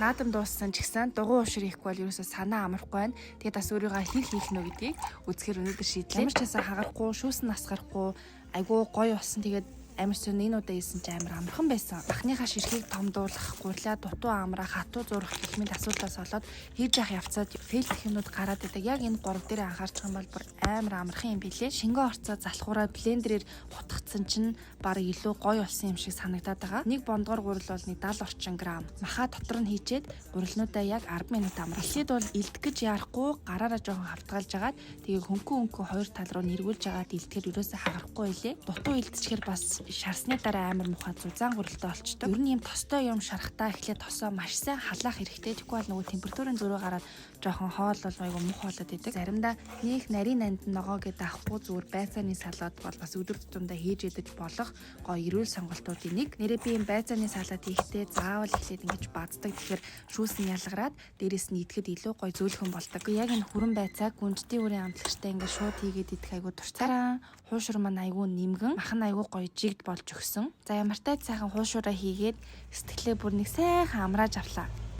Наадам дууссан ч гэсэн дугуй уушир хийхгүй бол ерөөсөө санаа амрахгүй байна. Тэгээд бас өөрийгөө хэр хийх нөө гэдгийг үзэхээр өнөөдөр шийдлээ. Ямар ч байсан хагарахгүй, шүүсэн насгарахгүй, айгүй гоё болсон. Тэгээд амар сонь, энэ удаа хийсэн чинь амар амархан байсан. Махныхаа ширхгийг томдуулах, гурилаа дутуу амрах, хатуу зуурах гэх мэт асуудлаас болоод хийж явах явцад fail дэх юмнууд гараад идэг. Яг энэ гурав дээр анхаарчих юм бол бүр амар амархан юм билээ. Шингэн орцоо залхуураа блендерээр хутгацсан чинь бараг илүү гоё болсон юм шиг санагдаад байгаа. Нэг бондгор гурил бол нэг 70 орчим грамм. Маха дотор нь хийчээд гурилнуудаа яг 10 минут амрах. Эхлээд бол илдэх гэж яарахгүй, гараараа жоохон хавтгаалж агаад, тэгээ хөнгөн хөнгөн хоёр тал руу нэргүүлж агаад илдэхээр ерөөсөө хагарахгүй илээ. Дутуу илдчихэр бас шарсны дараа амар муухай зузаан гурилтай болчдөг. Ер нь ийм тостой юм шарахтаа эхлээд тосоо маш сайн халаах хэрэгтэй. Тэгэхгүй бол нөгөө температурын зөрүү гараад жоохон хоол бол айгу мух болоод идэг. Заримдаа нөх нарийн нанд ногоо гэдэг авахгүй, зүгээр байцааны салат бол бас өдөр тутамдаа хийж идэж болох гоё эрүүл сонголтуудын нэг. Нэрээ би ийм байцааны салат хийхдээ заавал эхлээд ингэж баздаг. Тэгэхээр шүүсэн ялгараад, дээрэс нь идэхэд илүү гоё зөөлхөн болдог. Яг энэ хүрэн байцааг гүнждийн үрийн амтлагчтай ингэ шууд хийгээд идэх айгу дуртай. Хуушур маань айгу нэмгэн, мах нь айгу гоё жигд болж өгсөн. За, ямартай сайхан хуушураа хийгээд сэтгэлээ бүр нэг сайхан амрааж авлаа.